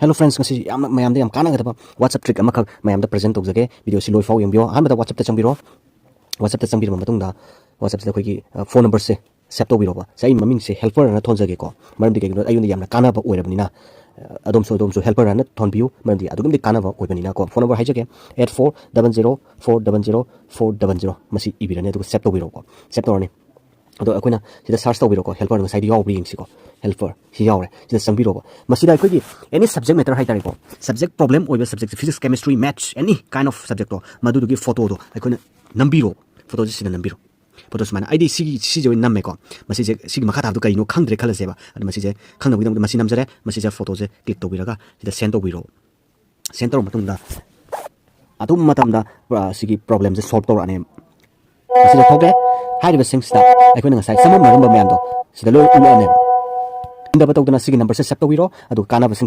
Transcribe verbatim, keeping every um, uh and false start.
Hello friends, ꯉꯁꯤ ꯌꯥꯝꯅ ꯃꯌꯥꯝꯗ ꯌꯥꯝ ꯀꯥꯟꯅꯒꯗꯕ WhatsApp trick ꯑꯃꯈꯛ ꯃꯌꯥꯝꯗ present ꯇꯧꯖꯒꯦ꯫ Video ꯁꯤ ꯂꯣꯏ ꯐꯥꯎ ꯌꯦꯡꯕꯤꯌꯣ꯫ ꯑꯍꯥꯟꯕꯗ WhatsApp ꯇ ꯆꯪꯕꯤꯔꯣ꯫ WhatsApp ꯇ ꯆꯪꯕꯤꯔꯕ ꯃꯇꯨꯡꯗ WhatsApp ꯁꯤꯗ ꯑꯩꯈꯣꯏꯒꯤ, ꯑ, phone number ꯁꯦ save ꯇꯧꯕꯤꯔꯣꯕ꯫ ꯁꯤ ꯑꯩ ꯃꯃꯤꯡꯁꯦ helper ꯑꯅ ꯊꯣꯟꯖꯒꯦꯀꯣ꯫ ꯃꯔꯝꯗꯤ ꯀꯩꯒꯤꯅꯣ, ꯑꯩꯉꯣꯟꯗ ꯌꯥꯝꯅ ꯀꯥꯟꯅꯕ ꯑꯣꯏꯔꯕꯅꯤꯅ, ꯑ, ꯑꯗꯣꯝꯁꯨ, ꯑꯗꯣꯝꯁꯨ helper ꯑꯅ ꯊꯣꯟꯕꯤꯌꯨ꯫ ꯃꯔꯝꯗꯤ ꯑꯗꯨꯛꯀꯤ ꯃꯇꯤꯛ ꯀꯥꯟꯅꯕ ꯑꯣꯏꯕꯅꯤꯅꯀꯣ꯫ Phone number ꯍꯥꯏꯖꯒꯦ, eight four double zero four double zero four double zero꯫ ꯃꯁꯤ ꯏꯕꯤꯔꯅꯤ, ꯑꯗꯨꯒ save ꯇꯧꯕꯤꯔꯣꯀꯣ꯫ Save ꯇꯧꯔꯅꯤ꯫ ꯑꯗꯣ ꯑꯩꯈꯣꯏꯅ ꯁꯤꯗ search ꯇꯧꯕꯤꯔꯣꯀꯣ꯫ Helper ꯉꯁꯥꯏꯗꯤ ꯌꯥꯎꯕ꯭ꯔꯥ ꯌꯦꯡꯁꯤꯀꯣ꯫ Helper ꯁꯤ ꯌꯥꯎꯔꯦ꯫ ꯁꯤꯗ ꯆꯪꯕꯤꯔꯣꯕ꯫ ꯃꯁꯤꯗ ꯑꯩꯈꯣꯏꯒꯤ any subject matter ꯍꯥꯏꯇꯥꯔꯦꯀꯣ, subject problem ꯑꯣꯏꯕ subject, physics, chemistry, maths, any kind of subject to, ꯃꯗꯨꯗꯨꯒꯤ photo ꯗꯣ ꯑꯩꯈꯣꯏꯅ ꯅꯝꯕꯤꯔꯣ꯫ Photo ꯁꯦ ꯁꯤꯗ ꯅꯝꯕꯤꯔꯣ꯫ Photo ꯁꯨꯃꯥꯏꯅ, ꯑꯩꯗꯤ ꯁꯤꯒꯤ, ꯁꯤꯁꯦ ꯑꯣꯏꯅ ꯅꯝꯃꯦꯀꯣ꯫ ꯃꯁꯤꯁꯦ, ꯁꯤꯒꯤ ꯃꯈꯥ ꯇꯥꯕꯗꯣ ꯀꯩꯅꯣ ꯈꯪꯗ꯭ꯔꯦ ꯈꯜꯂꯁꯦꯕ꯫ ꯑꯗꯣ ꯃꯁꯤꯁꯦ ꯈꯪꯅꯕꯒꯤꯗꯃꯛꯇ ꯃꯁꯤ ꯅꯝꯖꯔꯦ꯫ ꯃꯁꯤꯁꯦ photo ꯁꯦ click ꯇꯧꯕꯤꯔꯒ ꯁꯤꯗ send ꯇꯧꯕꯤꯔꯣ꯫ Send ꯇꯧꯔꯕ ꯃꯇꯨꯡꯗ ꯑꯗꯨꯝ ꯃꯇꯝꯗ, ꯑ, ꯁꯤꯒꯤ problem ꯁꯦ solve ꯇꯧꯔꯛꯑꯅꯦꯕ꯫ ꯃꯁꯤꯗ ꯊꯣꯛꯂꯦ꯫ ꯍꯥꯏꯔꯤꯕꯁꯤꯡꯁꯤꯗ ꯑꯩꯈꯣꯏꯅ ꯉꯁꯥꯏ ꯆꯃꯝꯅꯔꯝꯕ ꯃꯌꯥꯝꯗꯣ ꯁꯤꯗ ꯂꯣꯏ ꯎꯠꯂꯛꯑꯅꯦꯕ꯫ ꯍꯟꯊꯕ ꯇꯧꯗꯅ ꯁꯤꯒꯤ number ꯁꯦ save ꯇꯧꯕꯤꯔꯣ, ꯑꯗꯨꯒ ꯀꯥꯟꯅꯕꯁꯤꯡ